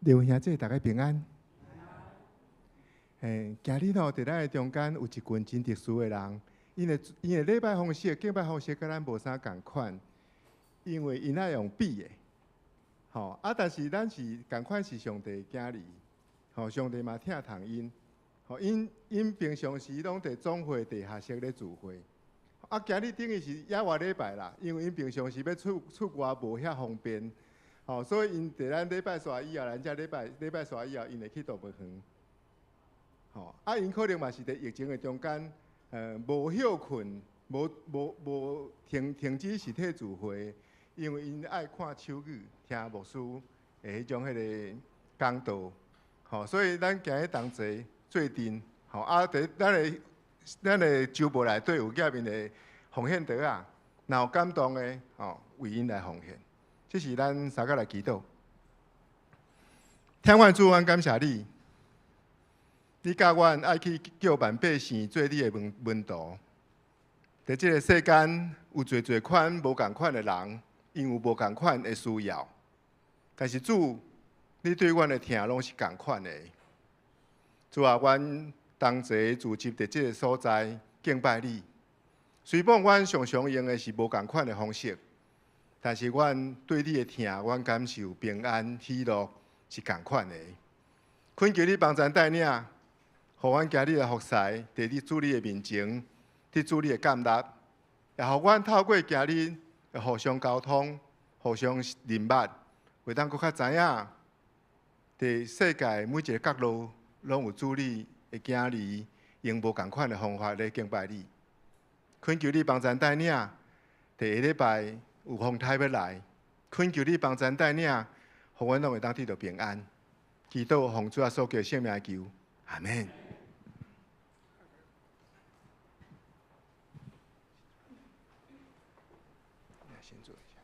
刘兄姐，大家平安。嘿，今日吼，佇咱的中間有一群真特殊的人，𪜶的禮拜方式、敬拜方式佮咱無啥仝款，因為𪜶愛用比的，吼啊！但是咱是仝款是上帝的囝兒，吼，上帝嘛疼痛𪜶，吼，𪜶平常時攏佇總會地下室咧聚會，啊，今日等於是野外禮拜啦，因為𪜶平常時欲出外無遐方便。吼，所以𪜶佇咱禮拜煞以後，咱遮禮拜煞以後，𪜶會去動物園。吼，啊，𪜶可能嘛是佇疫情的中間，無歇睏，無停止實體聚會，因為𪜶愛看手語，聽牧師的彼種彼个講道。吼，所以咱今日同齊做陣，吼，啊，佇咱的周報內底有寄𪜶的奉獻袋仔，若有感動的，吼，為𪜶來奉獻。這是咱三個來祈禱。天父主，阮感謝你，你教阮愛去叫萬百姓做你的門徒。佇這个世間有濟濟款無仝款的人，𪜶有無仝款的需要。但是主，你對阮的疼攏是仝款的。主啊，阮同齊聚集佇這个所在敬拜你。雖罔阮常常用的是無仝款的方式。但是，阮對你的疼，阮感受平安喜樂是仝款的。懇求你幫贊帶領，予阮今日的服侍，佇你主你的面前，得主你的感納，也予阮透過今日互相溝通、互相認捌，會當閣較知影，佇世界每一个角落，攏有主你的囝兒，用無仝款的方法咧敬拜你。懇求你幫贊帶領，佇下禮拜有風颱欲來，懇求你幫贊帶領，予阮攏會當得著平安。祈禱奉主耶穌基督聖名求，阿們。先坐一下。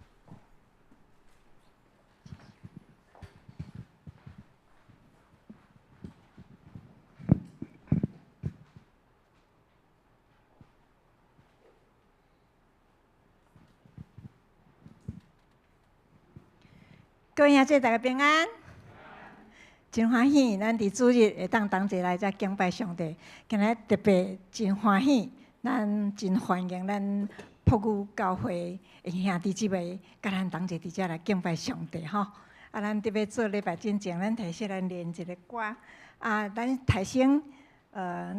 各位兄弟，大家平安，真歡喜，咱佇主日會當同齊來遮敬拜上帝。今日特別真歡喜，咱真歡迎咱朴語教會的兄弟姊妹，佮咱同齊佇遮來敬拜上帝吼。啊，咱特別做禮拜進前，咱提醒咱練一个歌。啊，咱提醒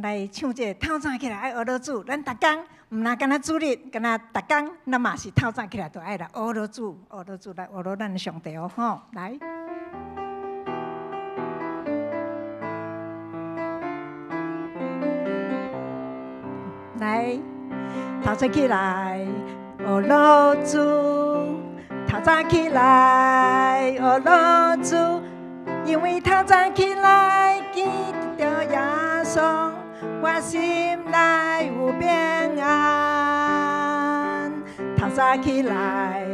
來唱這个透早起來愛學老主。咱逐工毋若干焦主日，敢若逐工，咱嘛是透早起來就愛來學老主，學老主來學老咱的上帝哦吼，來。來，透早起來學老主，透早起來學老主，因為透早起來見著耶穌，我心內有平安。透早起來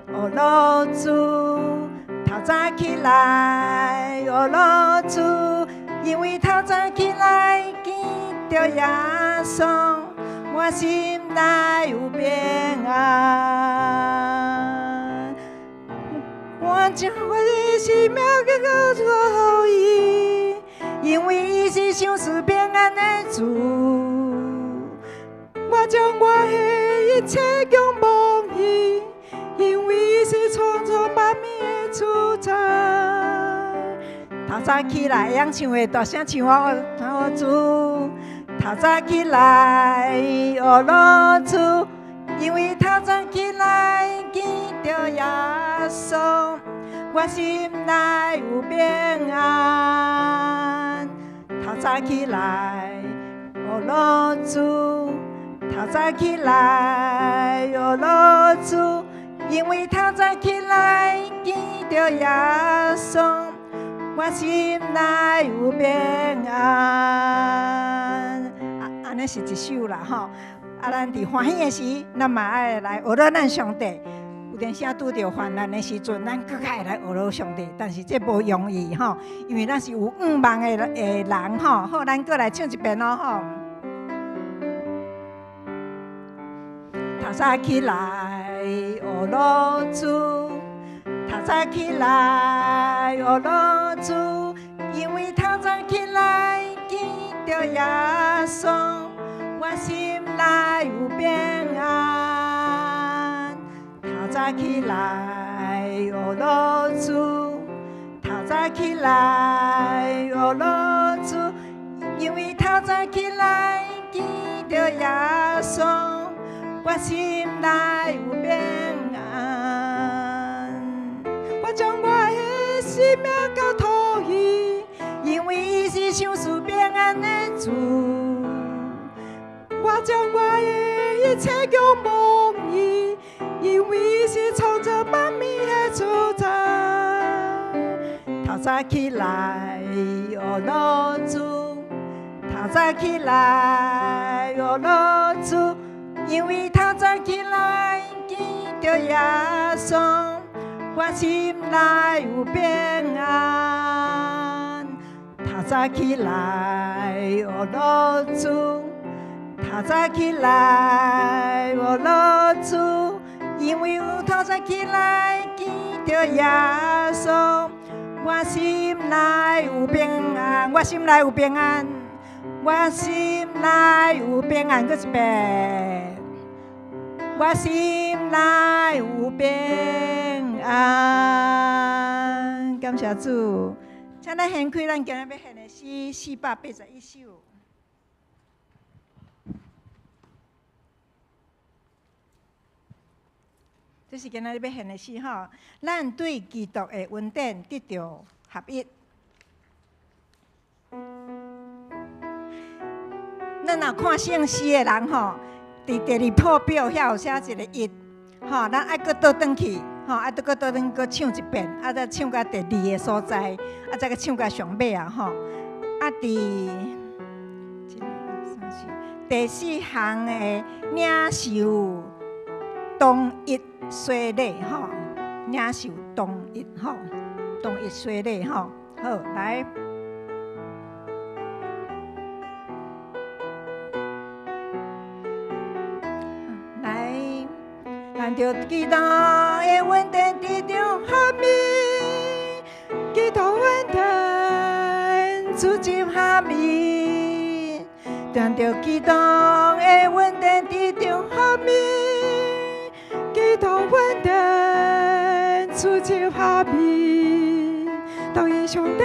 學老主，透早起來學老主，因為透早起來見著耶穌，我心內有平安。我將我的生命交託予伊，因為伊是賞賜平安的主。我將我的一切仰望伊，因為伊是創造萬物的主宰。透早起來會曉唱的，大聲唱哦！老主，透早起來學老主，因為透早起來見著耶穌，我心內有平安。透早起來學老主，透早起來學老主，因為透早起來見著耶穌，我心內有平安。啊，按呢是一首啦吼。啊，咱佇歡喜的時，咱嘛愛來學老咱上帝。有陣時拄著患難的時陣，咱閣較會來學老上帝。但是這無容易吼，因為咱是有向望的人吼。好，咱閣來唱一遍囉吼。透早起來學老主，透早起來來，學落主，因為透早起來見著耶穌，我心內有平安。透早起來，學落主，透早起來，學落主，因為透早起來見著耶穌，我心內有平安。我將我的生命交託伊，因為伊是賞賜平安的主。我將我的一切仰望伊，因為伊是創造萬物的主宰。透早起來，學落主，透早起來，學落主，因為透早起來見著耶穌，我心內有平安。透早起來，學落主，透早起來，學落主，因為有透早起來見著耶穌，我心內有平安，我心內有平安，我心內有平安，閣一遍，我心內有平安。感謝主，請咱掀開咱今日欲獻的詩481首。這是今仔日欲獻的詩吼，咱對基督的恩典得著合一。咱若看聖詩的人吼，佇第二譜表遐有寫一个一，吼，咱愛閣倒轉去，吼，愛閣倒轉閣唱一遍，啊，再唱到第二个所在，啊，再閣唱到上尾啊，吼，啊，佇一、二、三、四，第四行的領受同一洗禮，吼，領受同一，吼，同一洗禮，吼，好，來。來，咱著基督的恩典得著合一，基督恩典主進合一，咱著基督的恩典得著合一，基督恩典主進合一，同一上帝，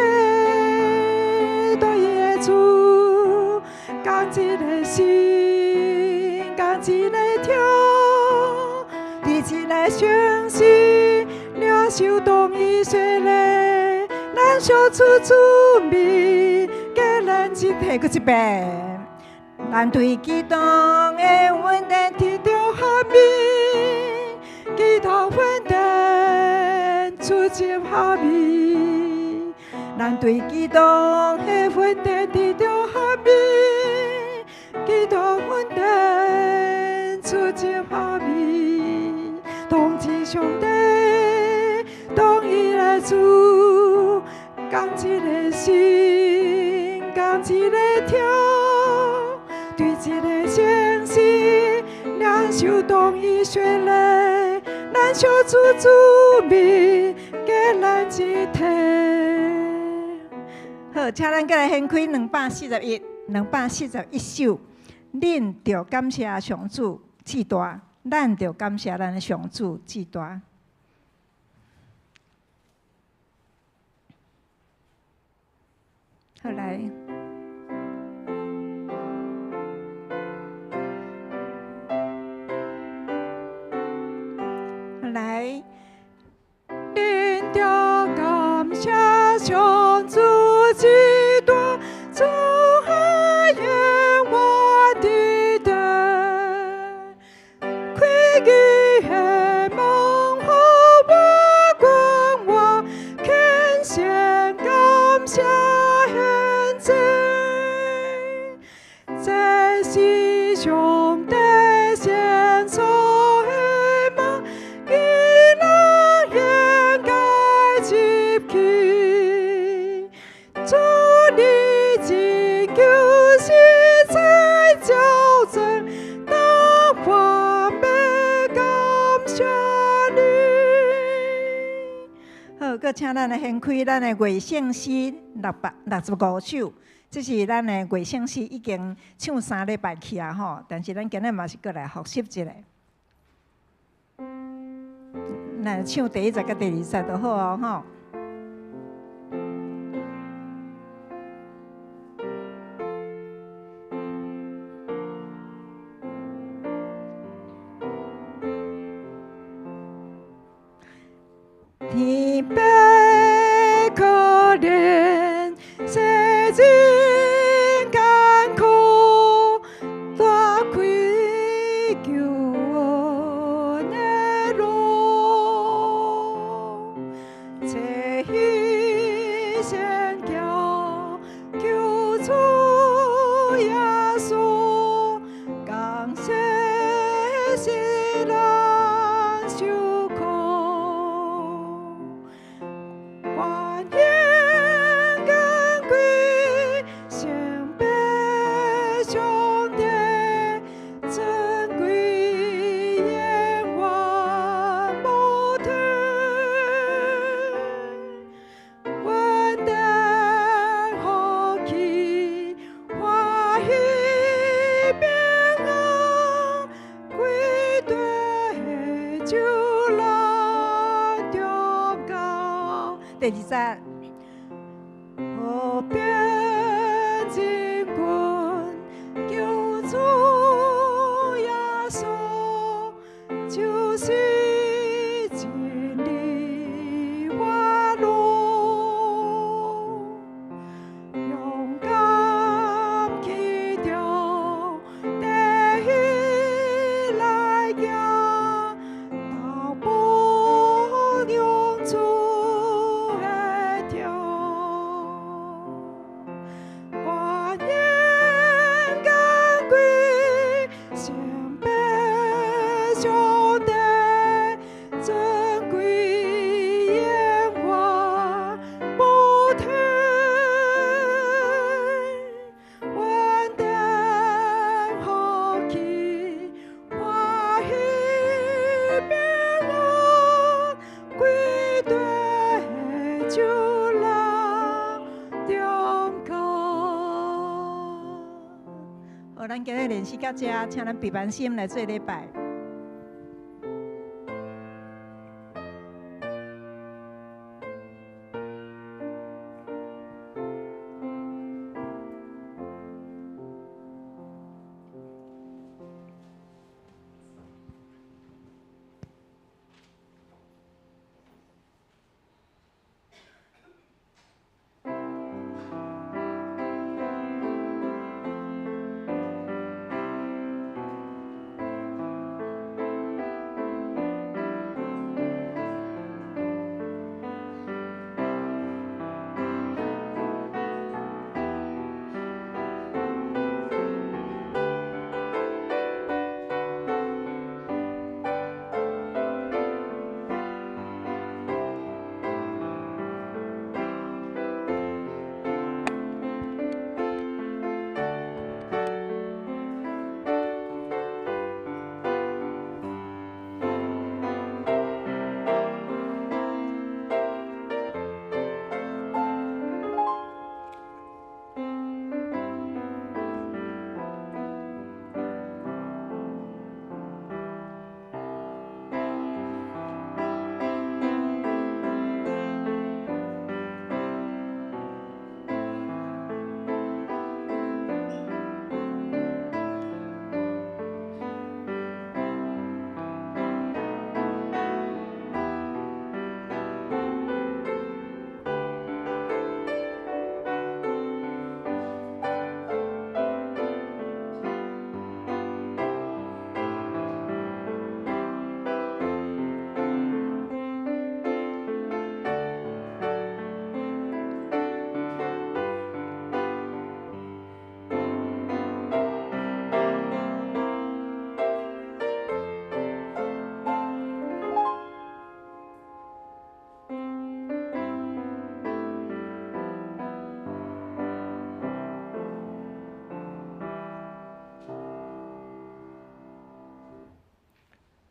同一个主，仝一个心，仝一个痛，佇一个相信，領受同一洗禮，咱相處主面，加咱一體，閣一遍，咱對基督的恩典得著合一，基督恩典主進合一，咱對基督的恩典得著合一，基督恩典主進合一，同一上帝，同一个主，仝一个心，仝一个痛，對一个相信，領受同一洗禮，咱相處主面，加咱一體。好，請咱閣來掀開241，241首。恁著感謝上主至大，咱著感謝咱的上主至大。好，來。好，來。恁著感謝上主至大，主海永遠的燈，開伊的門予我關我，虔誠感謝獻祭，這是上帝先做的夢，伊人應該入去。主你拯救實在矯正，當我欲感謝你。好，閣閣請咱來掀開咱的月聖詩665首，這是咱的月聖詩已經唱3禮拜去啊吼，但是咱今日嘛是閣來複習一下。來唱第一節佮第二節就好哦吼。天父可憐，世人艱苦，大開救恩的路，這犧牲叫救主耶穌，降世使人受苦。歡迎尊貴聖父上帝，尊貴永遠無退，恩典福氣歡喜平安，歸對主人中間。第二節，和平真君救主耶穌，就是真理活路，勇敢去著地來行，道步用主的條。歡迎尊貴聖父上帝，尊貴永遠無退，恩典福氣歡喜平安，歸對主人中間。好，咱今日練習到這，請咱閉目心來做禮拜。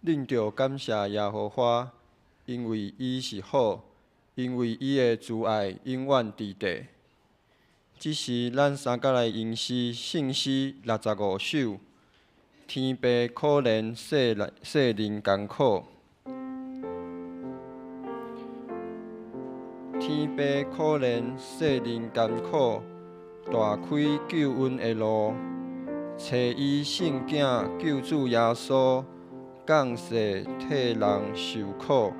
恁著感謝耶和華，因為伊是好，因為伊的慈愛永遠佇地。這是咱三角來吟詩聖詩65首，天父可憐世世人艱苦。天父可憐世人艱苦，大開救恩的路，差伊聖囝救主耶穌降世替人受苦。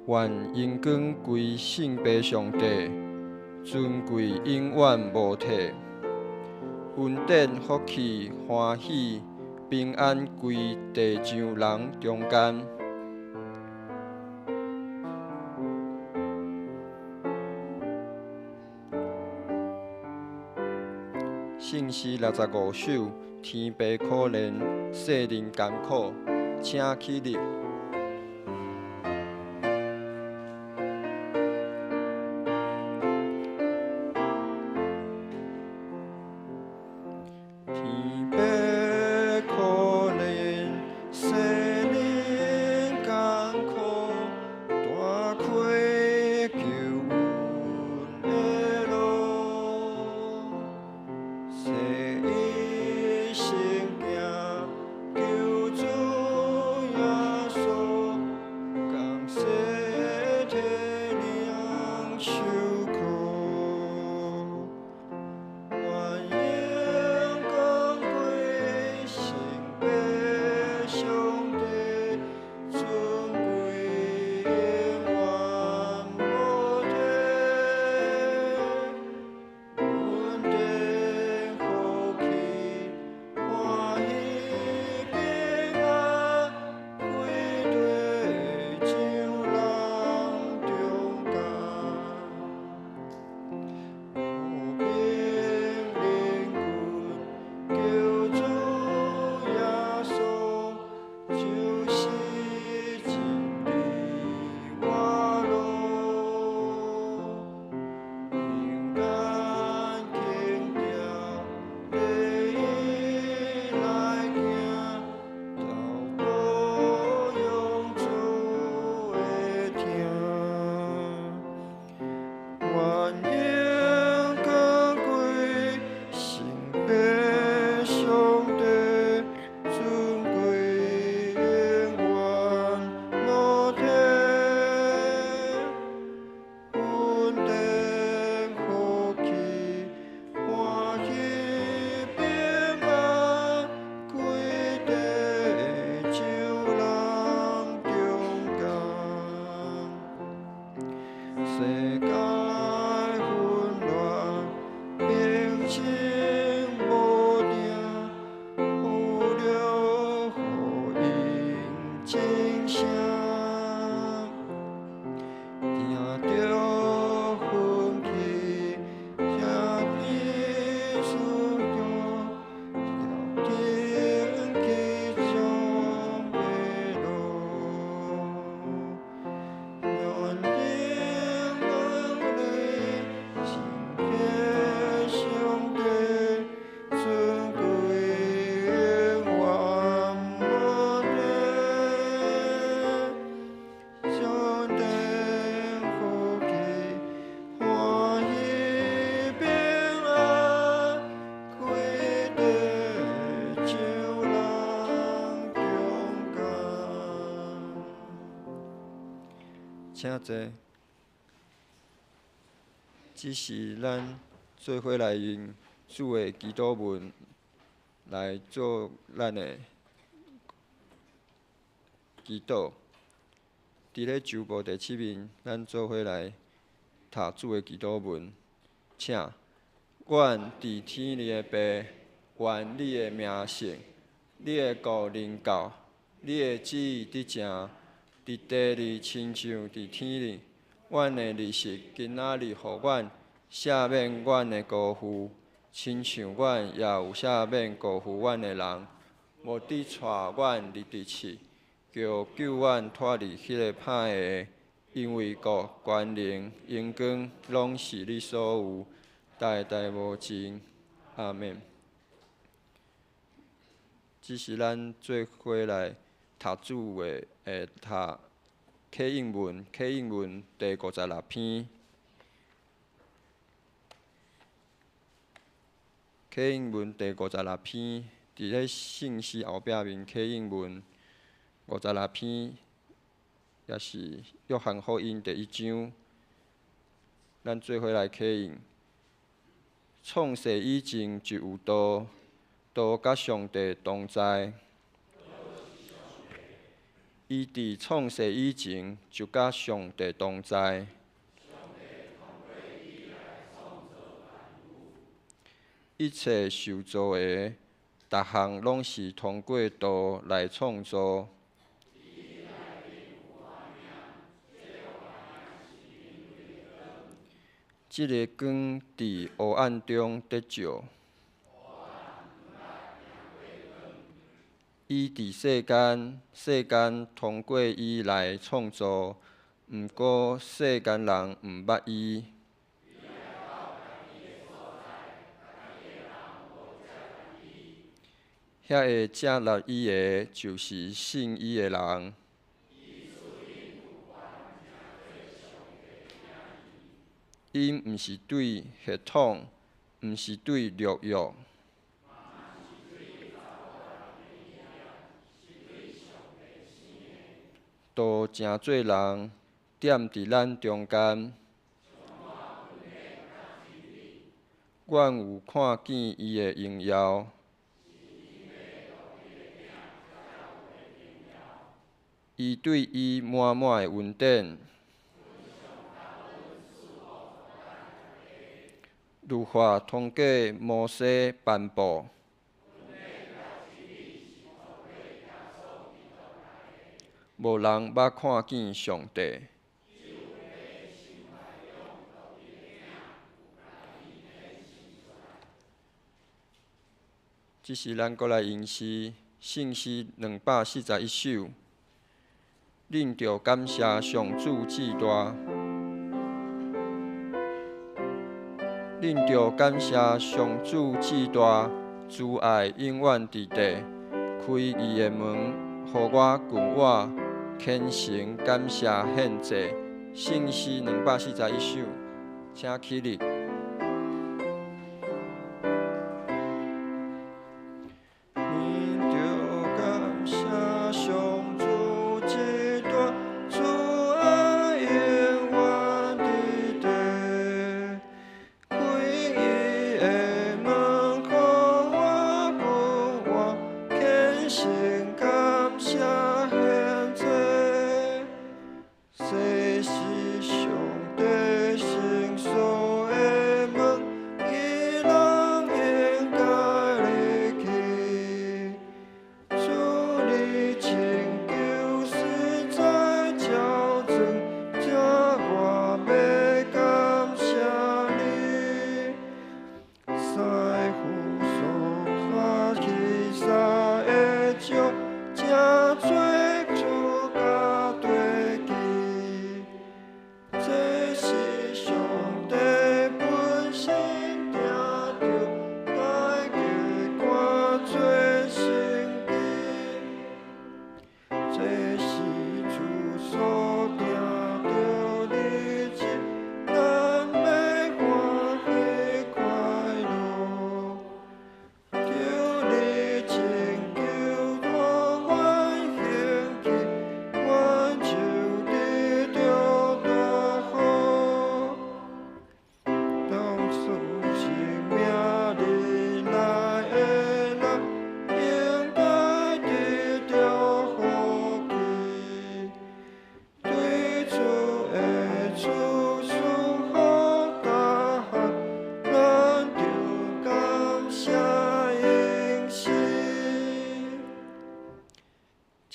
願榮光歸聖父上帝，尊貴永遠無替。恩典福氣歡喜平安歸地上人中間。聖詩65首，天父可憐世人艱苦，請起立。天父可憐世人艱苦，大開救恩的路，差伊聖囝救主耶穌降世替人受苦。願榮光歸聖父上帝，尊貴永遠無替。恩典福氣歡喜平安歸地上人中間。和平臨近救主耶穌，就是真理活路。人間輕巧綴伊來行，透過用主的疼。願榮光歸聖父上帝，尊貴永遠無替。恩典福氣歡喜平安歸地上人中間。世界混亂，平靜無定，有著福音真聲，聽著奮起，聽彼此歌，天氣中的路。願榮光歸聖父上帝，尊貴永遠無替。上帝福氣歡喜平安歸地上人中間。請坐。這是咱做伙來用主的祈禱文來做咱的祈禱。佇咧周報第七面，咱做伙來讀主的祈禱文，請。阮佇天裡的父，願你的名聖，你的國臨到，你的旨意得成，佇地裡親像佇天裡。阮的日食今仔日予阮，赦免阮的辜負，親像阮也有赦免辜負阮的人。無得帶阮入佇試，求救阮脫離彼个歹的，因為國、權能、榮光，攏是你所有，代代無盡。阿們。這是咱做伙來讀主的，讀啟應文，啟應文第五十六篇。啟應文第五十六篇，佇咧聖詩後壁面，啟應文五十六篇，也是約翰福音第一章，咱做伙來啟應。創世以前就有道，道佮上帝同在。伊佇創世以前就佮上帝同在。一切受造的，逐項攏是通過道來創造。這个光佇黑暗中得照。伊佇世間，世間通過伊來創造，毋過世間人毋捌伊。遐个接納伊的，就是信伊的人。𪜶毋是對血統，毋是對肉欲，道成做人，踮佇咱中間。阮有看見伊的榮耀。伊對伊滿滿的恩典。律法通過摩西頒布。無人捌看見上帝。這時，咱閣來吟詩，聖詩241首。恁著感謝上主至大，恁著感謝上主至大，慈愛永遠佇地，開義的門，予我近我虔誠感謝獻祭。聖詩241首，請起立。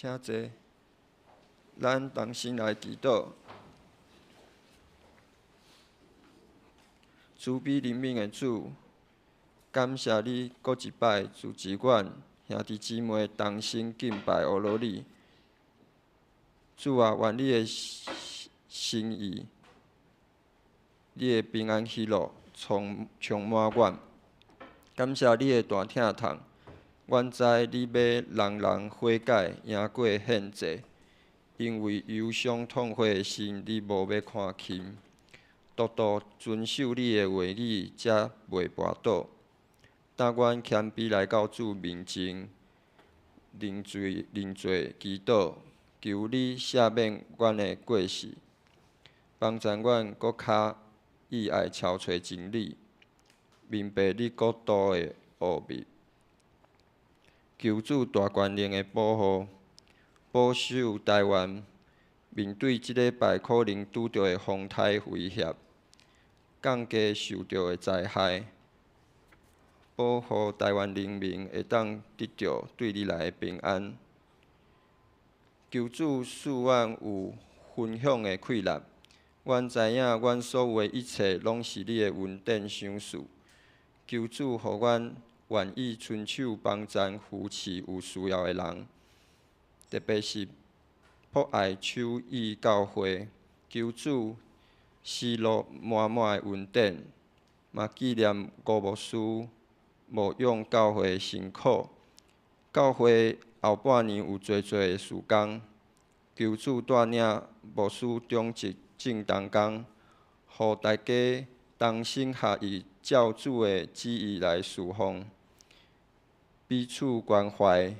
請坐，咱同心來祈禱。慈悲憐憫的主，感謝你閣一擺支持阮兄弟姊妹同心敬拜阿羅你。主啊，願你的心意，你的平安喜樂充充滿阮。感謝你的大疼痛。阮知你欲人人悔改，贏過獻祭，因為憂傷痛悔的心，你無欲看輕。獨獨遵守你的話語，才袂跋倒。當阮謙卑來到主面前，認罪認罪祈禱，求你赦免阮的過失，幫助阮閣較意愛撨揣真理，明白你國度的奧秘。求主大權能的保護，保守臺灣，面對這禮拜可能拄著的風颱威脅，降低受著的災害，保護臺灣人民會當得著對你來的平安。求主賜阮有分享的氣力，阮知影阮所有的一切攏是你的恩典賞賜。求主予阮願意伸手幫贊扶持有需要的人，特別是博愛手語教會。求主施落滿滿的恩典，嘛紀念吳牧師牧養教會的辛苦。教會後半年有濟濟的事工，求主帶領牧師長執正同工，予大家同心合意，照主的旨意來事奉，彼此關懷，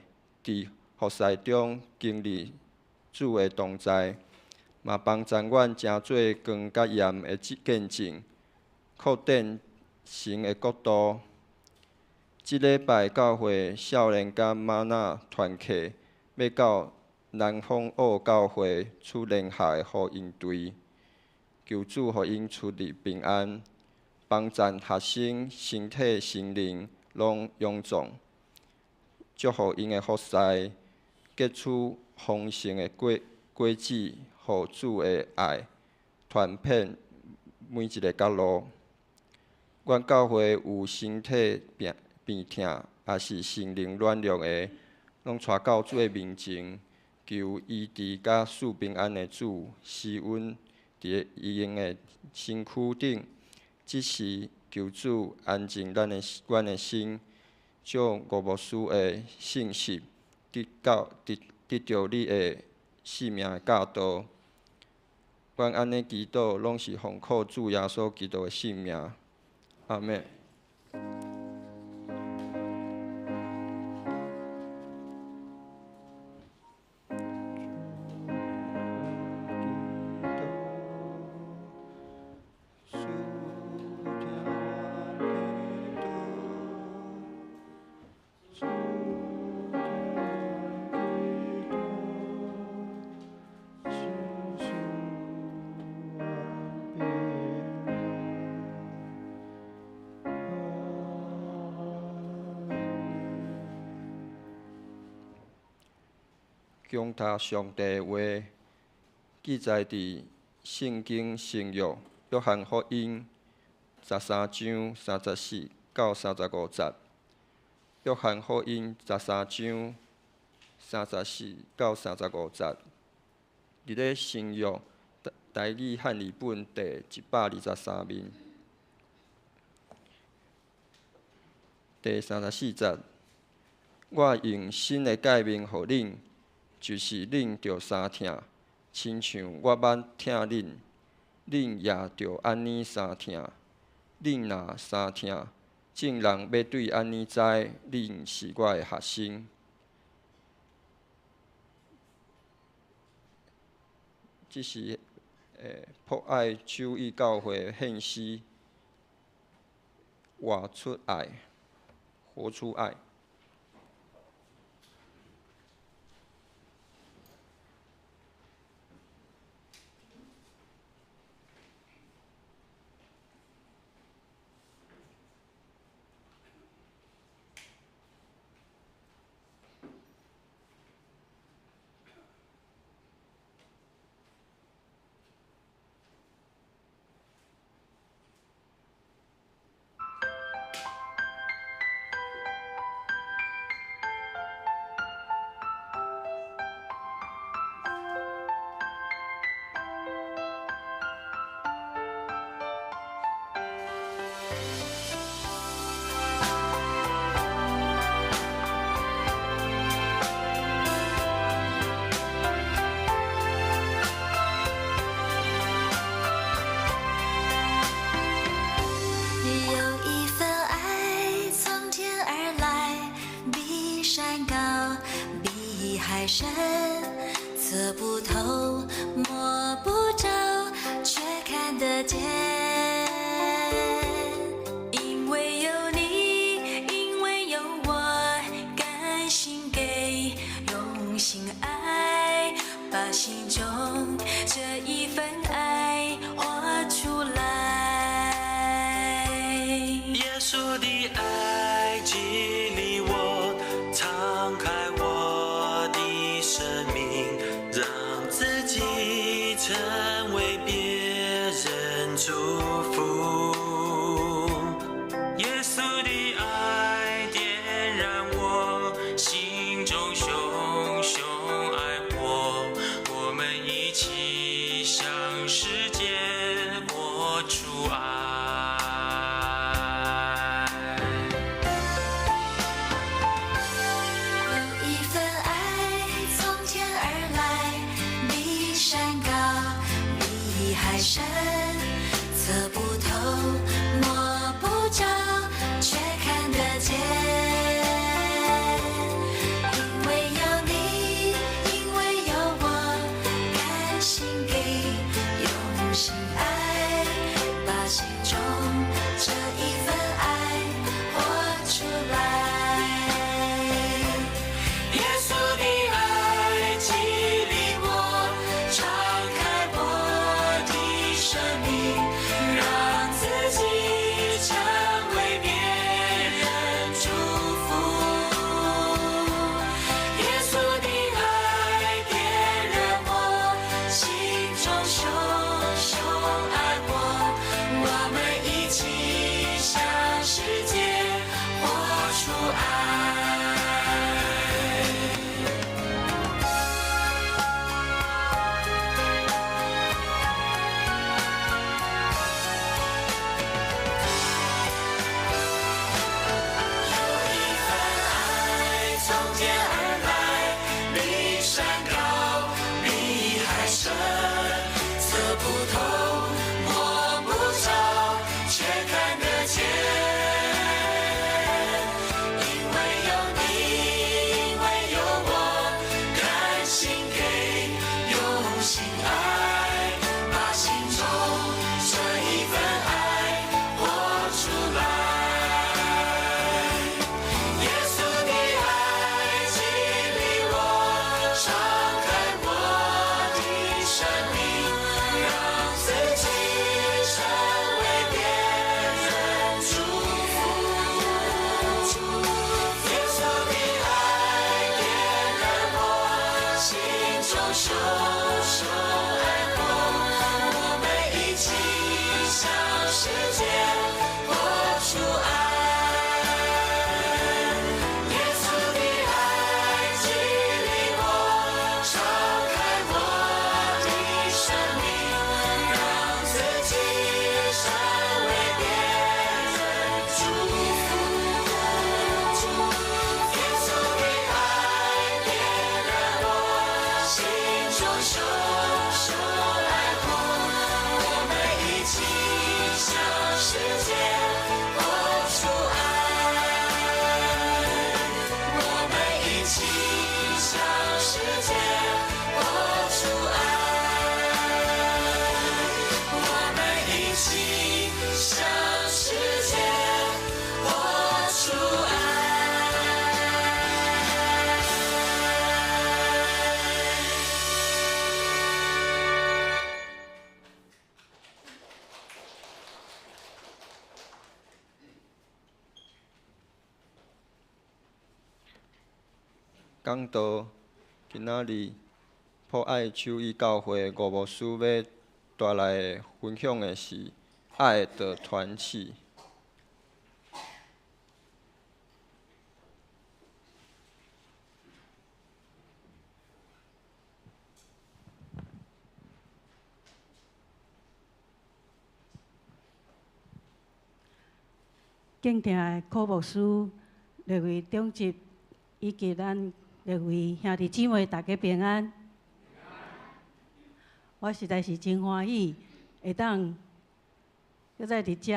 佇服侍中經歷主的同在，嘛幫助阮成做光佮鹽的見證，擴展神的國度。這禮拜教會少年佮媽仔團契，欲到南方澳教會出聯合的福音隊，求主予𪜶出入平安，幫助學生身體、心靈攏勇壯，祝福𪜶的服侍結出豐盛的果果子，予主的愛傳遍每一个角落。阮教會有身體病病痛，抑是心靈軟弱的，攏帶到主的面前，求醫治佮賜平安的主施恩佇𪜶的身軀頂。這時求主安靜咱的阮的心，將吳牧師的信息得到得得著你的性命的教導。阮按呢祈禱，攏是奉靠主耶穌基督的聖名。阿們。恭讀上帝的話，記載佇聖經新約約翰福音13章34到35節。約翰福音13章34到35節，佇咧新約台語漢字本第123面，第三十四節，我用新的誡命予恁。就是恁著相疼，親像我捌疼恁，恁也著按呢相疼。恁若相疼，眾人欲對按呢知，恁是我的學生。這是博愛手語教會獻詩，活出愛，活出愛。山高，比海深，測不透，摸不著，卻看得見。因為有你，因為有我，甘心給，用心愛，把心中這一份愛活出來。耶穌的愛激勵我，敞開我的生命，讓自己成為別人祝福。耶穌的愛點燃我心中熊熊愛火，我們一起向世界活出愛。有一份愛從天而來，比山高，比海深，測不透，摸不著，卻看得見。因為有你，因為有我，甘心給，用心愛，把心中這一份愛活出來。耶穌的愛激勵我，敞開我的生命，讓自己成為別人祝福。耶穌的愛點燃我心中熊熊愛火，我們一起向世界活出愛。有一份愛從天而來，比山高，比海深，測不透，摸不著，卻看得見。因為有你，因為有我，甘心給，用心愛，把心中這一份愛活出來。耶穌的愛激勵我，敞開我的生命，讓自己成為別人祝福。耶穌的愛點燃我心中熊熊愛火，我們一起向世界活出愛。耶穌的愛激勵我，敞開我的生命，讓自己成為別人祝福。耶穌的愛點燃我心中熊熊愛火，我們一起向世界活出愛。我們一起向世界活出愛。我們一起向世界活出愛。講道今仔日朴愛手語教會吳牧師欲帶來分享的是愛的團契。敬聽的柯牧師、列位長執以及咱列位兄弟姊妹，大家平安。我實在是真歡喜，會當閣再佇遮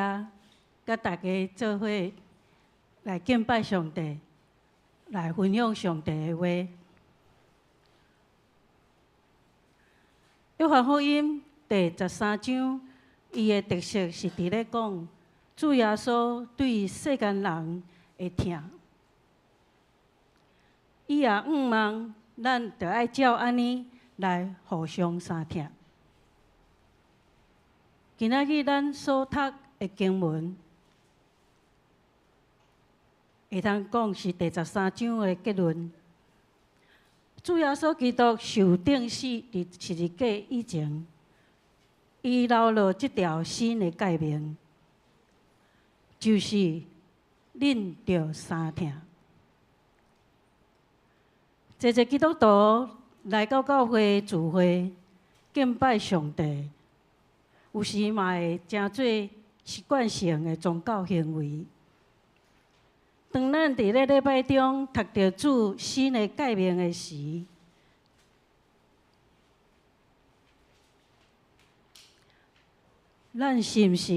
佮大家做伙來敬拜上帝，來分享上帝的話。約翰福音第十三章，伊的特色是佇咧講主耶穌對世間人的疼。伊也向望咱著愛照按呢來互相相疼。今仔日咱所讀的經文，會當講是第十三章的結論。主耶穌基督受釘死佇十字架以前，伊留落這條新的誡命，就是恁著相疼。濟濟基督徒來到教會聚會敬拜上帝，有時嘛會成做習慣性的宗教行為。當咱佇咧禮拜中讀著主新的誡命的時，咱是毋是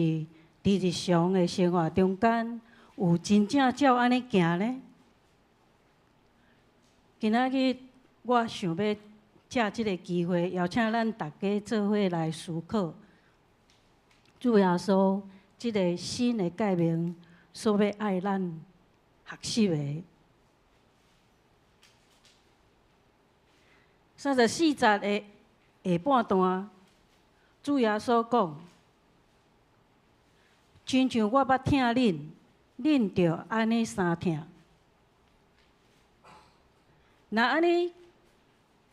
佇日常的生活中間有真正照按呢行呢？今仔日我想欲藉這个機會，邀請咱大家做伙來思考主耶穌這个新的誡命所欲愛咱學習的。34節的下半段，主耶穌講：親像我捌疼恁，恁就按呢相疼。若按呢，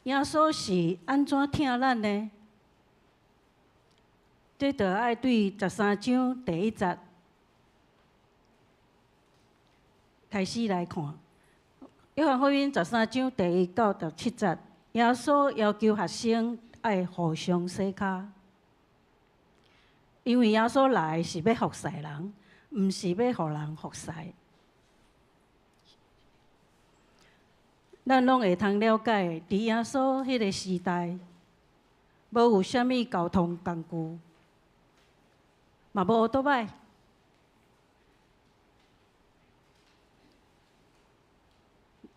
耶穌是按怎疼咱呢？這就愛對十三章第一節開始來看。約翰福音十三章第一到第七節，耶穌要求學生愛互相洗跤，因為耶穌來是欲服侍人，毋是欲予人服侍。咱攏會通了解，佇耶穌彼个時代，無有啥物交通工具，嘛無歐多擺，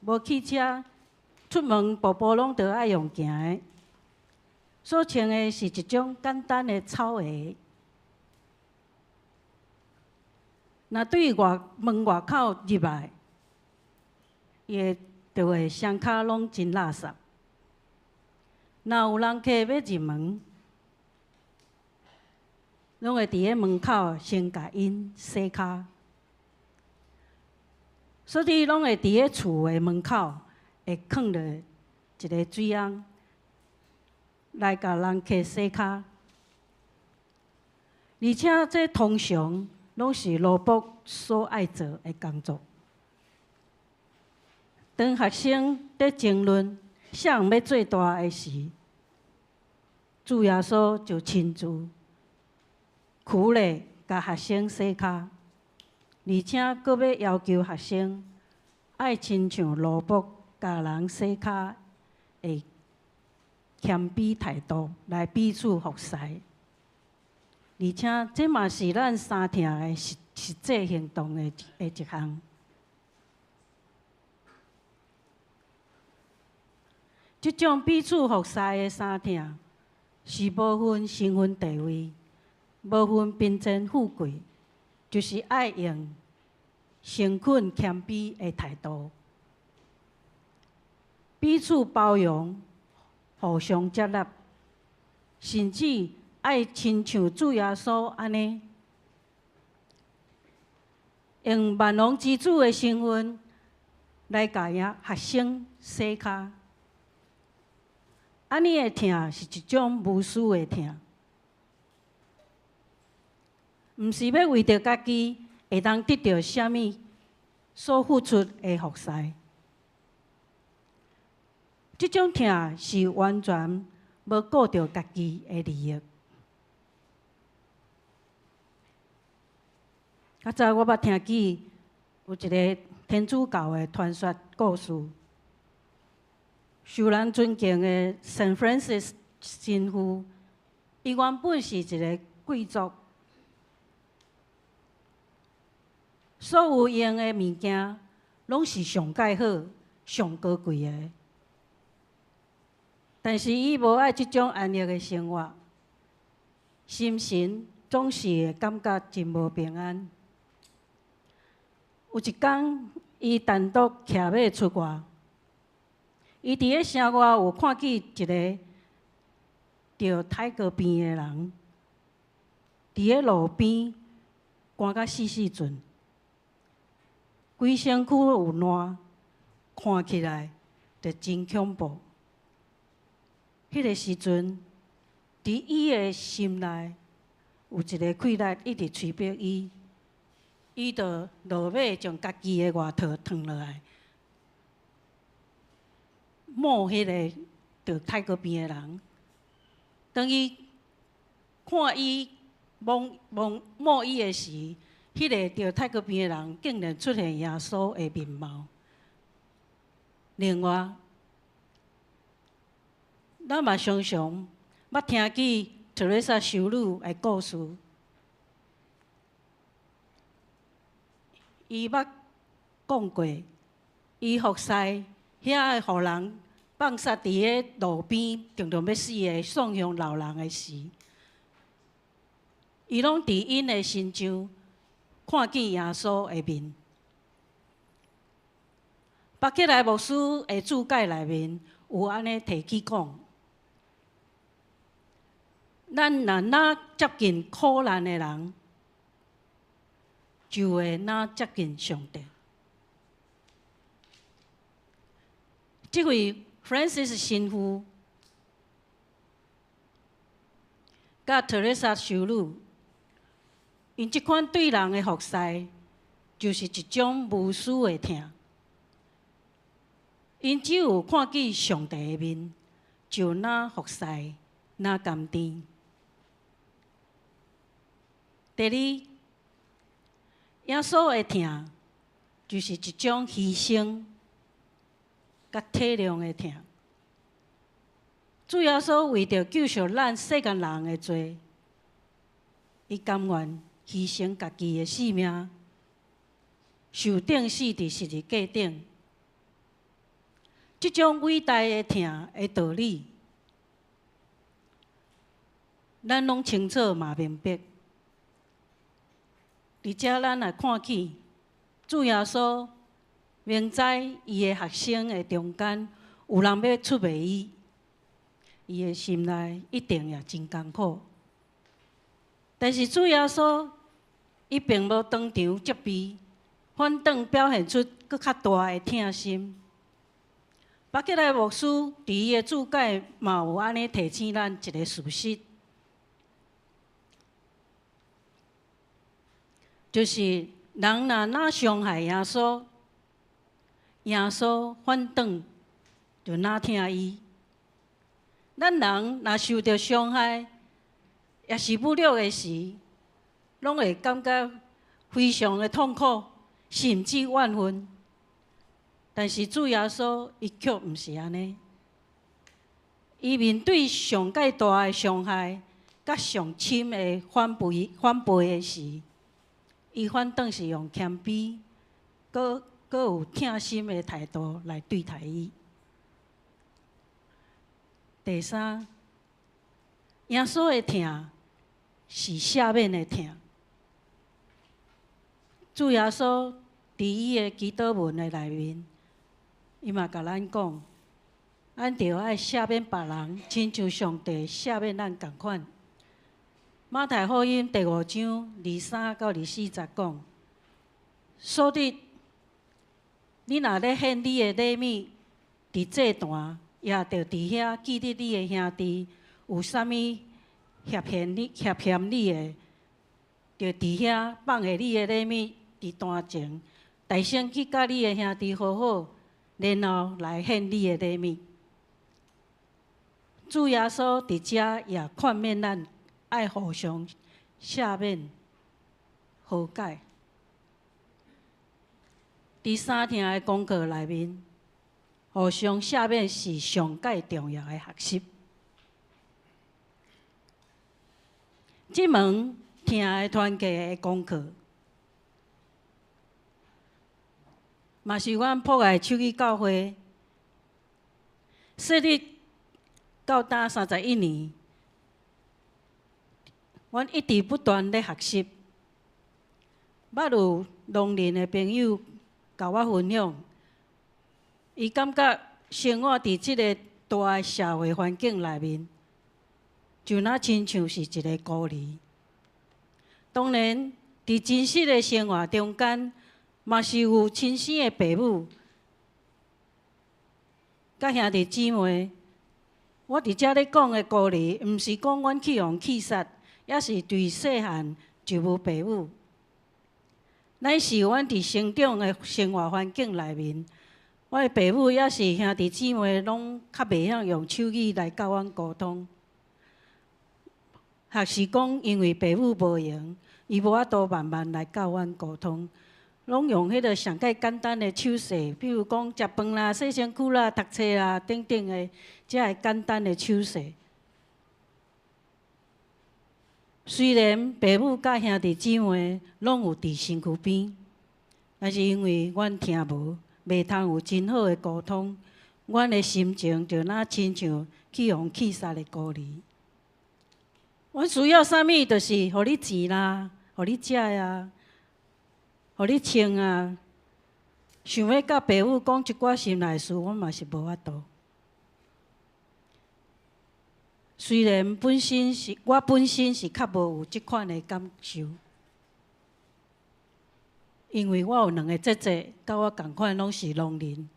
無汽車，出門步步攏著愛用行的。所穿的是一種簡單的草鞋。若對外門外口入來，伊會就會雙跤攏真垃圾。若有人客欲入門，攏會佇咧門口先共𪜶洗跤，所以攏會佇咧厝的門口會囥著一个水甕來共人客洗跤，而且這通常攏是奴僕所愛做的工作。當學生佇爭論啥人欲做大的時，主耶穌就親自苦咧，共學生洗跤，而且閣欲要求學生愛親像奴僕共人洗跤的謙卑態度來彼此服侍。而且這嘛是咱相疼的實實際行動的的一項。這種彼此服侍的相疼，是無分身份地位，無分貧賤富貴，就是愛用誠懇謙卑的態度，彼此包容，互相接納，甚至愛親像主耶穌按呢，用萬王之主的身份來共𪜶學生洗跤。按呢的疼是一種無私的疼，毋是欲為著家己會當得著啥物所付出的服侍。這種疼是完全無顧著家己的利益。較早我捌聽見有一个天主教的傳說故事。受人尊敬的聖 Francis 神父，伊原本是一个貴族，所有用的物件攏是上蓋好，上高貴的。但是伊無愛這種安逸的生活，心神總是會感覺真無平安。有一工，伊單獨騎馬出外，伊佇咧城外有看見一个著泰國病的人，佇咧路邊乾甲死死陣，規身軀有爛，看起來就真恐怖。彼个時陣，佇伊的心內有一个氣力一直催逼伊，伊就落馬將家己的外套脫落來，摸彼个著泰國病的人。當伊看伊摸摸摸伊的時，彼个著泰國病的人竟然出現耶穌的面貌。另外，咱嘛常常捌聽見特蕾莎修女的故事。伊捌講過，伊服侍遐个予人放殺佇咧路邊，定定欲死的喪鄉老人的時，伊攏佇𪜶的身上看見耶穌的面。巴克萊牧師的注解內面有按呢提起講。咱若若接近苦難的人，就會若接近上帝。這位 Francis 神父佮特蕾莎修女，𪜶這款對人的服侍，就是一種無私的疼。𪜶只有看見上帝的面，就若服侍，若甘甜。第二，耶穌的疼，就是一種犧牲佮體諒的疼。主耶穌為著救贖咱世間人的罪，伊甘願犧牲家己的性命，受釘死佇十字架頂。這種偉大的疼的道理，咱攏清楚嘛明白。佇遮咱來看見，主耶穌明知伊的學生的中間有人欲出賣伊，伊的心內一定也真艱苦。但是主耶穌伊並無當場責備，反轉表現出閣較大的疼心。巴克萊牧師佇伊的注解嘛有按呢提醒咱一個事實，就是人若若傷害耶穌，耶穌反轉就若疼伊。咱人若受著傷害，抑是侮辱的時，攏會感覺非常的痛苦，甚至怨恨。但是主耶穌伊卻毋是按呢，伊面對上蓋大的傷害，佮上深的反背反背的時，伊反轉是用謙卑，閣閣有疼心的態度來對待伊。第三，耶穌的疼是赦免的疼。主耶穌佇伊的祈禱文的內面，伊嘛共咱講，咱著愛赦免別人，親像上帝赦免咱仝款。馬太福音第五章23到24節講，所以你若咧獻你的禮物佇祭壇，也著佇遐記得你的兄弟有啥物涉嫌你、涉嫌你的，著佇遐放下你的禮物佇壇前，代先去佮你的兄弟和好，然後來獻你的禮物。主耶穌佇遮也勸勉咱愛互相赦免、和解。佇三疼的功課內面，互相赦免是上蓋重要的學習。這門疼的團契的功課，嘛是阮朴愛手語教會設立到今31年，阮一直不斷咧學習。捌有聾人的朋友共我分享，伊感覺生活佇這个大的社會環境內面，就若親像是一个孤兒。當然，佇真實的生活中間，嘛是有親生的爸母，佮兄弟姊妹。我佇遮咧講的孤兒，毋是講阮去予棄殺，抑是對細漢就無爸母。乃是阮佇成長的生活環境內面，我的爸母抑是兄弟姊妹，攏較袂曉用手語來佮阮溝通。抑是講，因為爸母無閒，伊無法度慢慢來佮阮溝通，攏用彼个上蓋簡單的手勢，比如講食飯啦、洗身軀啦、讀冊啦等等的，遮个簡單的手勢。雖然爸母佮兄弟姊妹攏有佇身軀邊，但是因為阮聽無，袂通有真好的溝通，阮的心情就若親像去予棄殺的孤兒。阮需要啥物，就是予你錢啦，予你食啊，予你穿啊。想欲佮爸母講一寡心內事，阮嘛是無法度。雖然本身是我本身是較無有這款的感受，因為我有兩个姐姐，佮我仝款攏是聾人，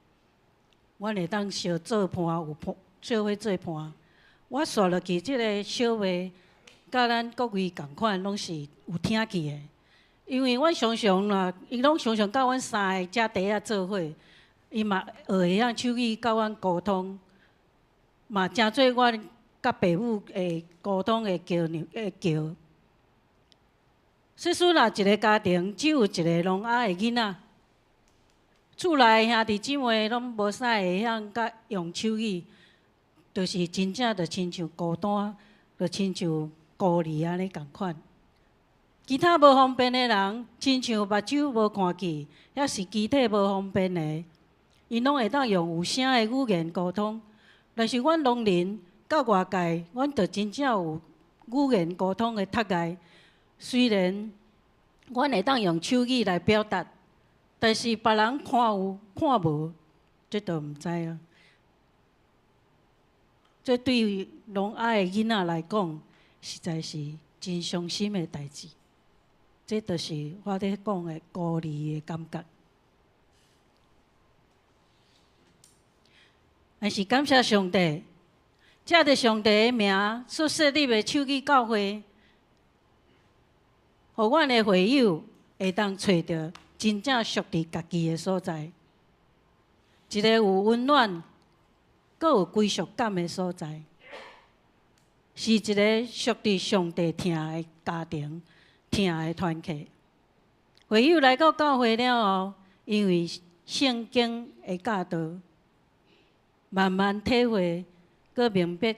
阮會當相做伴，有伴做伙做伴。我紲落去這个小妹，佮咱各位仝款，攏是有聽見的。因為阮常常啦，伊攏常常佮阮三个食茶仔做伙，伊嘛學會曉手語佮阮溝通，嘛誠做阮佮爸母的溝通的橋梁的橋。假使若一个家庭只有一个聾啞的囡仔，厝內兄弟姊妹攏無啥會曉佮用手語，就是真正就親像孤單，就親像孤兒按呢仝款。其他無方便的人，親像目睭無看見，抑是肢體無方便的，𪜶攏會當用有聲的語言溝通。但是阮聾人到外界，阮就真正有語言溝通的窒礙。雖然阮會當用手語來表達，但是別人看有看無，這就毋知啊。這對聾啞的囡仔來講，實在是真傷心的代誌。這就是我咧講的孤兒的感覺。但是感謝上帝，藉著上帝的名所設立的手語教會，予阮的會友會當揣著真正屬佇家己的所在，一個有溫暖、閣有歸屬感的所在，是一個屬佇上帝疼的家庭、疼的團契。會友來到教會了後，因為聖經的教導，慢慢體會，閣明白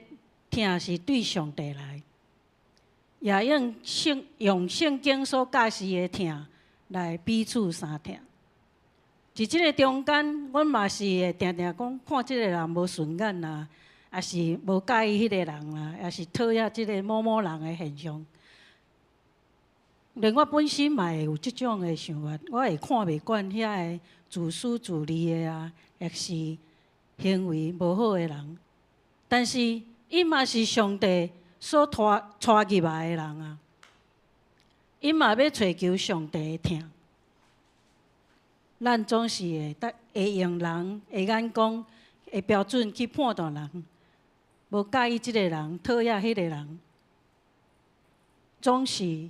疼是對上帝來，也用聖經所教示的疼來彼此相疼。佇這个中間，阮嘛是會定定講看這个人無順眼啦，抑是無佮意彼个人啦，抑是討厭這个某某人的現象。連我本身嘛會有這種的想法，我會看袂慣遐个自私自利的啊，抑是行為無好的人。但是，伊嘛是上帝所帶帶入來的人啊，伊嘛欲揣求上帝的疼。咱總是會得會用人的眼光的標準去判斷人，無佮意這个人，討厭彼个人，總是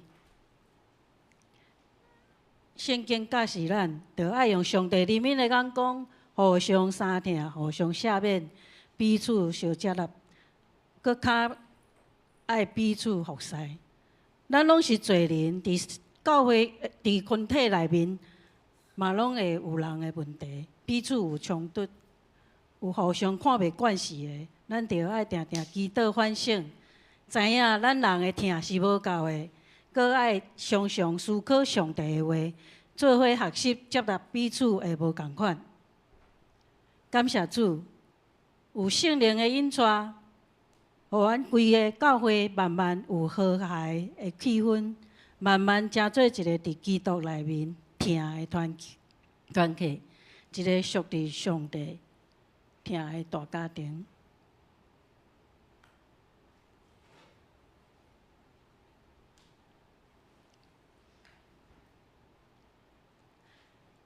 聖經教示咱，著愛用上帝憐憫的眼光，互相相疼，互相赦免，彼此相接納，閣較愛彼此服侍。咱攏是罪人，佇教會、佇群體內面，嘛攏會有人的問題，彼此有衝突，有互相看袂慣勢的，咱著愛定定祈禱反省，知影咱人的疼是無夠的，閣愛常常思考上帝的話，做伙學習接納彼此的無仝款。感謝主，有聖靈的引帶，予阮規個教會慢慢有和諧的氣氛，慢慢成做一個佇基督內面疼的團體，團體，一個屬佇上帝疼的大家庭。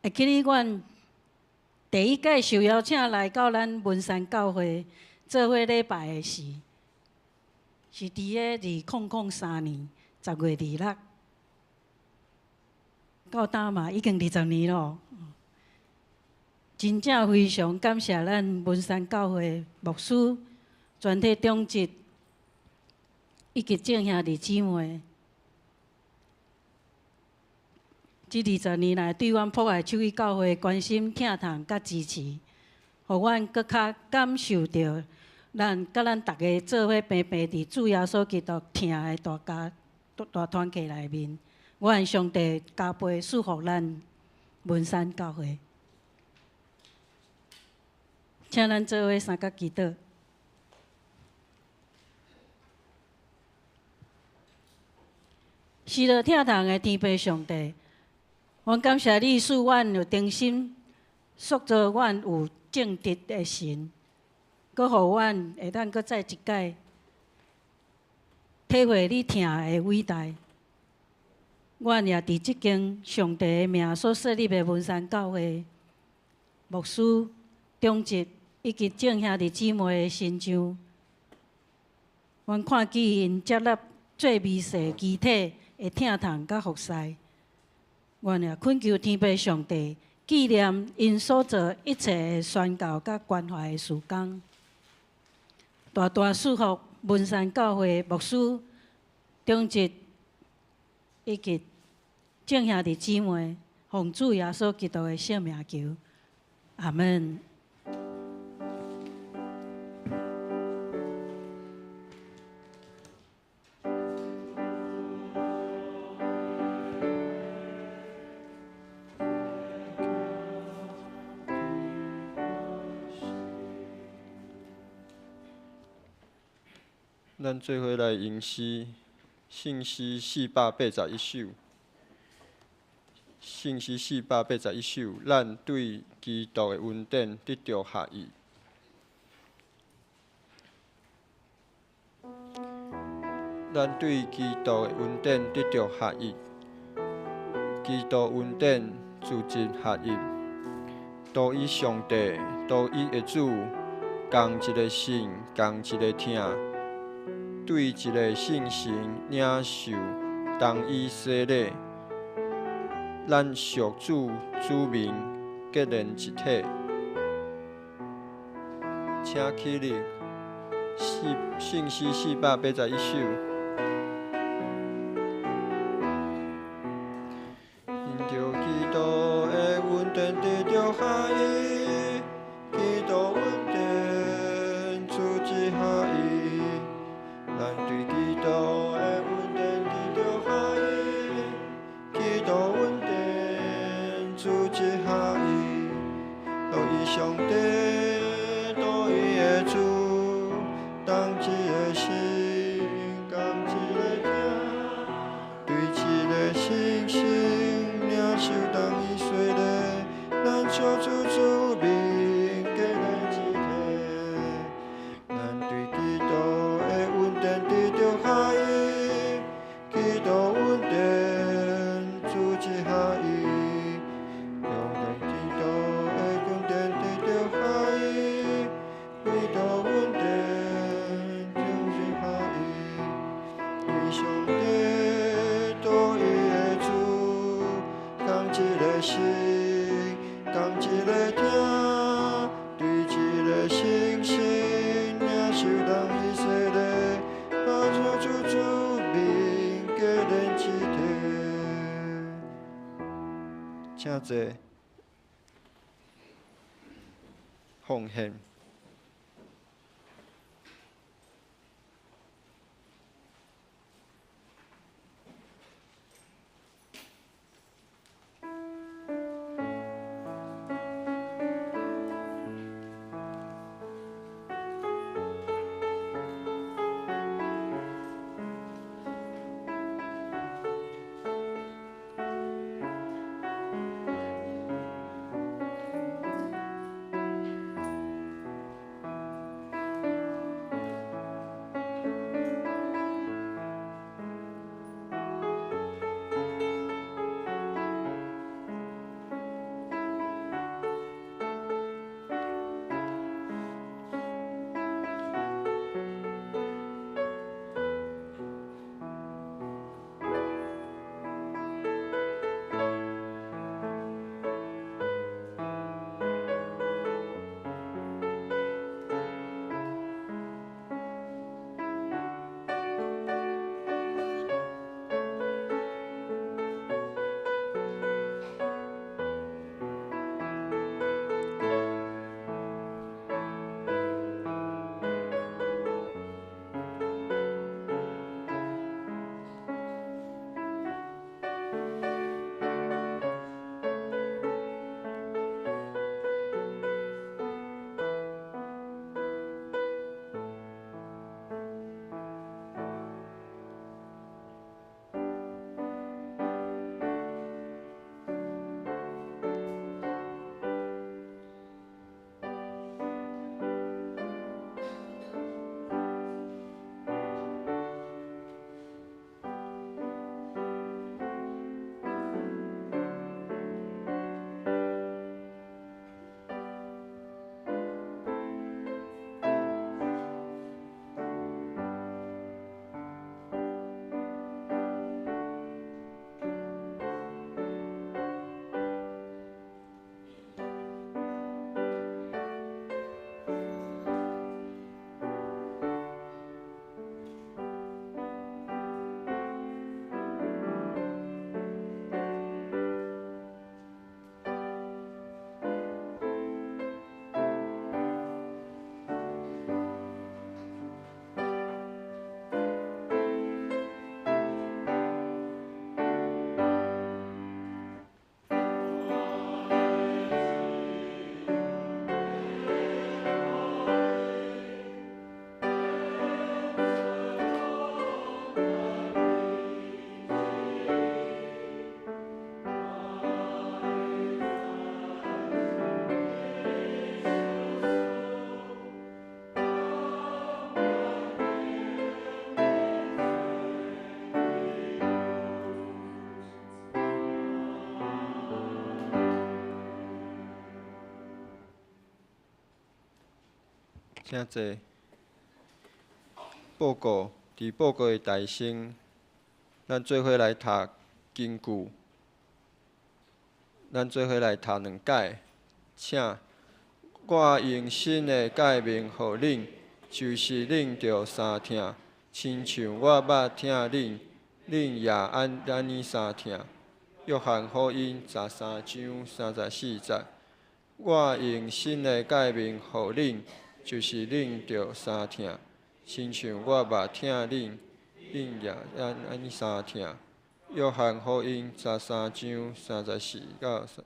會記得阮第一屆受邀請來到咱文山教會做伙禮拜的時，是佇个2003年10月26，到今嘛已經20年咯。真正非常感謝咱文山教會牧師、全體長執以及眾兄弟姊妹。這20年來，對阮博愛手語教會關心、疼痛佮支持，予阮閣較感受著咱佮咱逐家做伙平平佇主耶穌基督疼的大家大團體內面，願上帝加倍賜福咱文山教會。請咱做伙三角祈禱。是了，疼痛的天父上帝，阮感謝你賜阮有忠心，塑造阮有正直的神，閣予阮會當閣再一擺體會你疼的偉大。阮也佇這間上帝的名所設立的文山教會牧師、長執以及眾兄弟姊妹的身上，阮看見𪜶接納最微細肢體的疼痛佮服侍。阮也懇求天父上帝紀念𪜶所做一切的宣教佮關懷的事工，大大賜福文山教會牧師、長執以及眾兄弟姊妹，奉主耶穌基督的聖名求，阿門。咱做伙來吟詩，聖詩481首。聖詩481首，咱對基督的恩典得著合一。咱對基督的恩典得著合一，基督恩典自真合一，獨一上帝，獨一的主，仝一个信，仝一个疼。對一个聖神領受同一洗禮，咱屬主子民結連一體。請起立，聖詩481首。因著基督的恩典得著合一，基督恩典自一合一。咱對基督的恩典得著合一，基督恩典自一合一，獨一上帝，獨一的主，同一个心，仝一个疼，對一个聖神領受同一洗禮，咱屬主子民結連一體。咱對基督的恩典得著合一，基督恩典自一合一，用咱基督的恩典得著合一，基督恩典自一合一，對上帝獨一的主，仝一个心，仝一个疼，對一个聖神領受同一洗禮，咱屬主子民結連一體。請坐。奉獻。請坐。報告，佇報告的台先，咱做伙來讀經句。咱做伙來讀兩解，請我用新的誡命予恁，就是恁著相疼，親像我捌疼恁，恁也按按呢相疼。約翰福音13章34節。我用新的誡命予恁，就是恁著相疼，親像我捌疼恁，恁也按按呢相疼。約翰福音十三章三十四到三。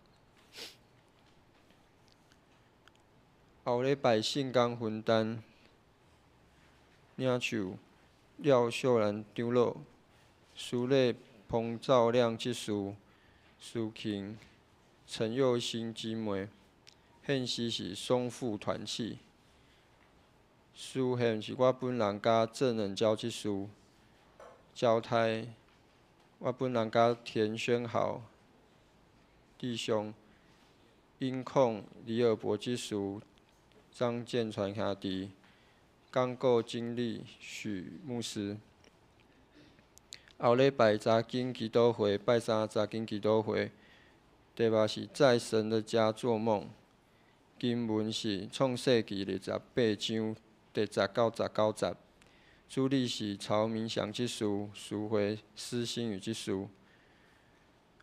後禮拜聖工分擔，領袖廖秀蘭長老，司禮彭兆亮執事，司琴陳佑興姊妹，獻詩是松富團契，司獻是我本人佮鄭仁嬌執事，交代我本人佮田軒豪弟兄，音控李爾博執事，張建傳兄弟，講稿經理許牧師。後禮拜查經祈禱會，拜三查經祈禱會，題目是在神的家做夢。經文是創世記28章第10到19節。主禮是曹明祥執事，司會施新宇執事。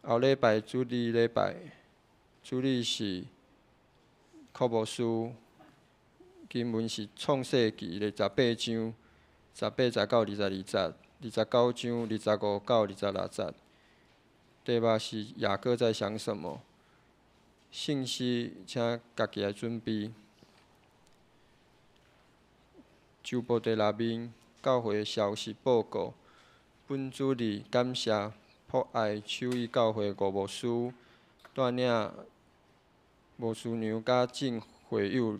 後禮拜主日禮拜，主禮是柯牧師，經文是創世記28章18節到22節，29章25到26節。題目是雅各在想什麼？信息請家己來準備。周報第六面，教會消息報告。本主日感謝朴愛手語教會吳牧師帶領牧師娘佮眾會友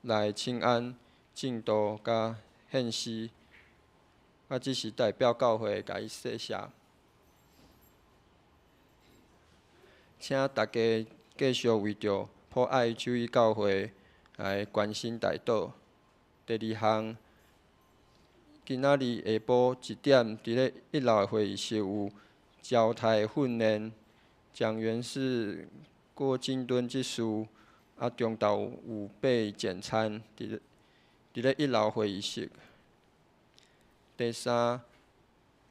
來請安、證道佮獻詩。我只是代表教會共伊說謝。請大家繼續為著朴愛手語教會來關心代禱。第二項，今仔日下晡一點，佇咧一樓的會議室有交代訓練，講員是郭金敦執事，啊，中晝有備簡餐，佇咧一樓會議室。第三，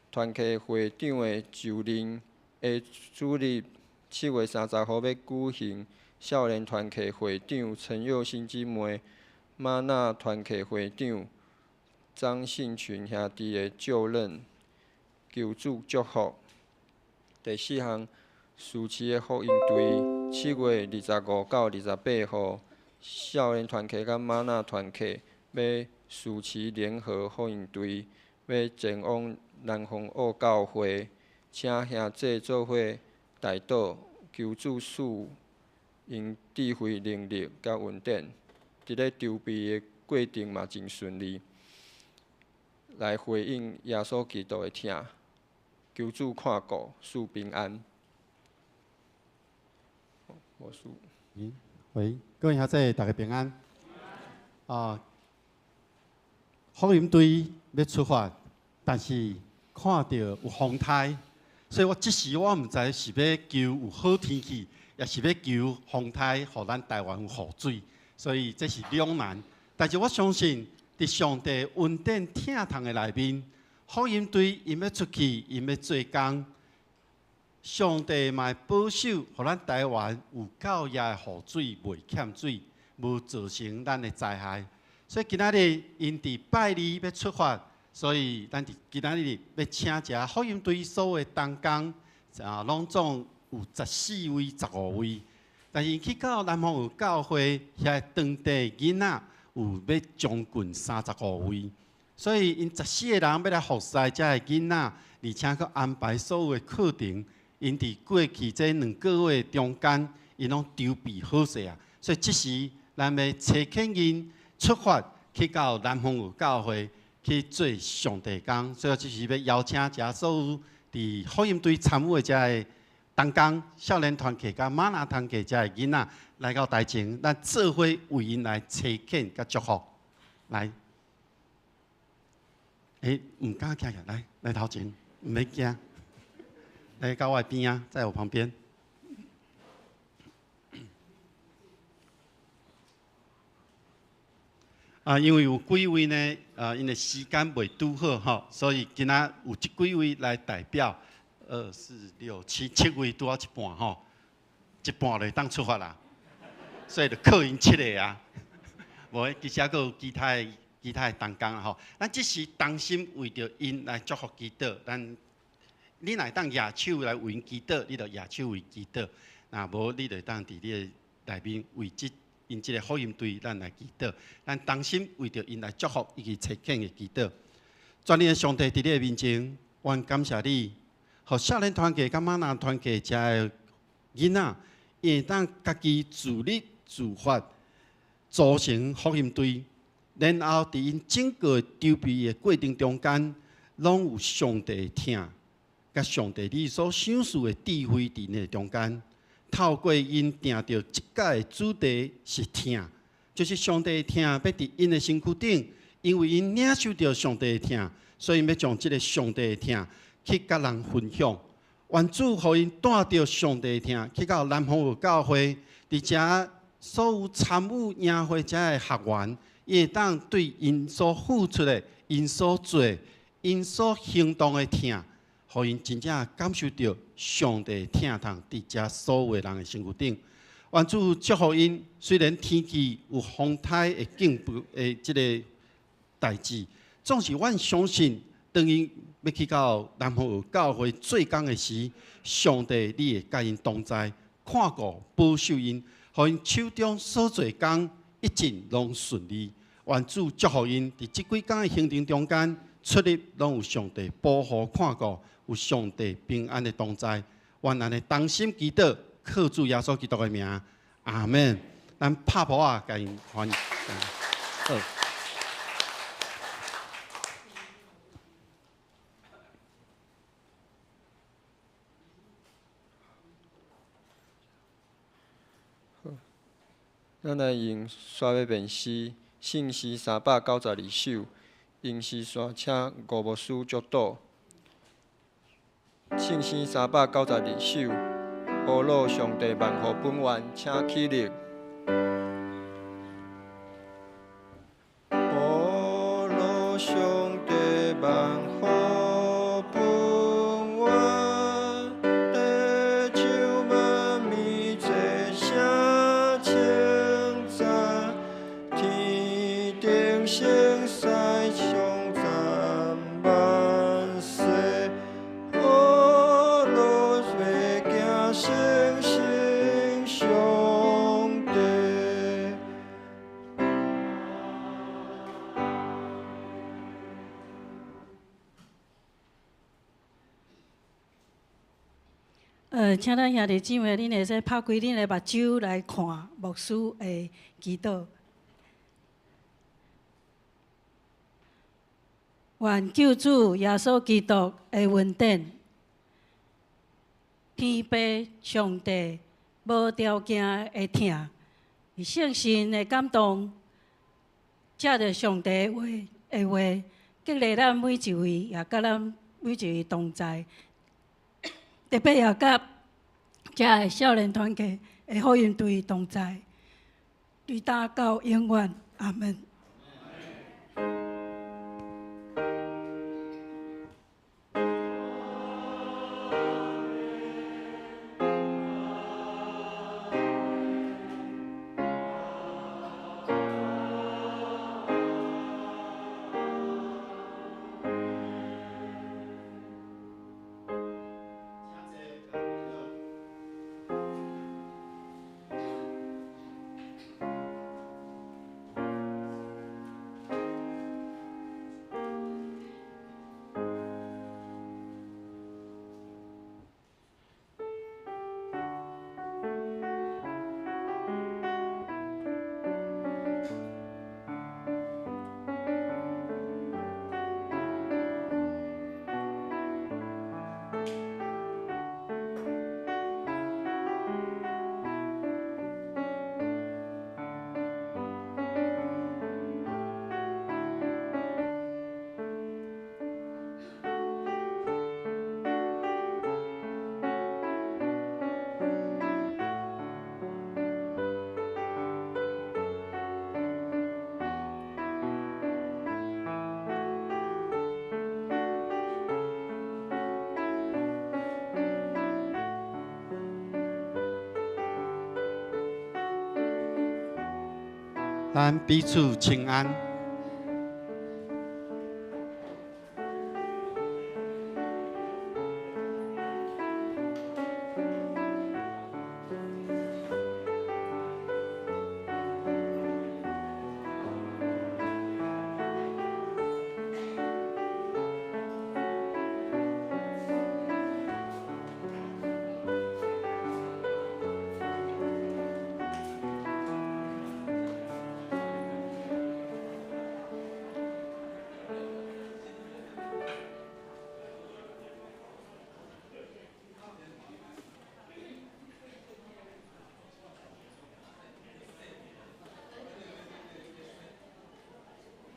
團契會長的就任的主日7月30號欲舉行少年團契會長陳佑興姊妹、瑪納團契會長張信群兄弟的就任，求主祝福。第四項，樹市的福音隊7月25到28號，少年團契佮瑪納團契欲樹市聯合福音隊，欲前往南方澳教會，請兄弟做伙代禱，求主賜𪜶智慧、能力佮恩典。佇咧籌備的過程嘛真順利，來回應耶穌基督的疼，求主看顧，賜平安。無事。喂，各位兄弟，大家平安。啊，福音隊欲出發，但是看著有風颱，所以我這時我毋知是欲求有好天氣，抑是欲求風颱，予咱台灣有雨水，所以這是兩難。但是我相信，佇上帝恩典疼痛的內面，福音隊𪜶欲出去，𪜶欲做工，上帝嘛會保守，予咱台灣有夠額的雨水，袂欠水，無造成咱的災害。所以今仔日𪜶佇拜二欲出發，所以咱佇今仔日欲請遮福音隊所有的同工，啊，攏總有14位、15位。但是去到南方澳教會遐當地囡仔有欲將近35位，所以𪜶14個人欲來服侍遮个囡仔，而且閣安排所有的課程。𪜶佇過去這2個月中間，𪜶攏籌備好勢啊。所以這時咱欲差遣𪜶出發去到南方澳教會去做上帝工。所以這時欲邀請遮所有佇福音隊參與的遮个同工、少年團契佮瑪納團契遮个囡仔來到台前，咱做伙為𪜶來差遣佮祝福。來，欸，毋敢徛起來，來頭前，毋免驚，來到我邊仔，在我旁邊。啊，因為有幾位呢，啊，𪜶的時間袂拄好吼，所以今仔有這幾位來代表，二四六七，七位拄好一半吼，一半就會當出發啦，所以就靠𪜶七个啊。無，其實還閣有其他的同工啦吼。咱這時同心為著𪜶來祝福祈禱，咱你若會當舉手來為𪜶祈禱，你就舉手為祈禱；若無，你就會當佇你的內面為這𪜶這個福音隊，咱來祈禱。咱同心為著𪜶來祝福以及差遣的祈禱。全能的上帝佇你的面前，阮感謝你，予少年團契佮嗎哪團契遮的囡仔，伊會當家己自立自發組成福音隊，然後佇𪜶整個籌備的過程中間，攏有上帝的疼，佮上帝你所賞賜的智慧佇𪜶的中間。透過𪜶定著這屆的主題是疼，就是上帝的疼欲佇𪜶的身軀頂，因為𪜶領受著上帝的疼，所以欲將這个上帝的疼去佮人分享。願主予𪜶帶著上帝的疼去到南方有教會，佇遮所有參與營會遮的學員，伊會當對𪜶所付出的、𪜶所做、𪜶所行動的疼，予𪜶真正感受著上帝的疼痛佇遮所有的人的身軀頂。願主祝福𪜶，雖然天氣有風颱的進步的這个代誌，總是阮相信，當𪜶欲去到南方有教會做工的時，上帝你會佮𪜶同在，看顧保守𪜶，予𪜶手中所做工一切攏順利。願主祝福𪜶，佇這幾工的行程中間，出入攏有上帝保護看顧，有上帝平安的同在。願咱的同心祈禱，靠主耶穌基督的名，阿們。咱拍噗仔，共𪜶歡迎。好。咱來用刷尾便詩，聖詩392首，用詩山請吳牧師祝禱。聖詩392首，阿魯上帝萬福本願，請起立。阿魯上帝萬福本願，地上萬物齊聲稱讚，天頂聖使頌讚萬世，阿魯袂驚聖神上帝。請咱兄弟姊妹，恁會使拍開恁的目睭來看牧師的祈禱。願救主耶穌基督的恩典，天父上帝無條件的疼，聖神的感動，藉著上帝的話的話，激勵咱每一位，也佮咱每一位同在。特別也佮遮个少年團契的福音隊同在，對今到永遠，阿們。咱彼此請安。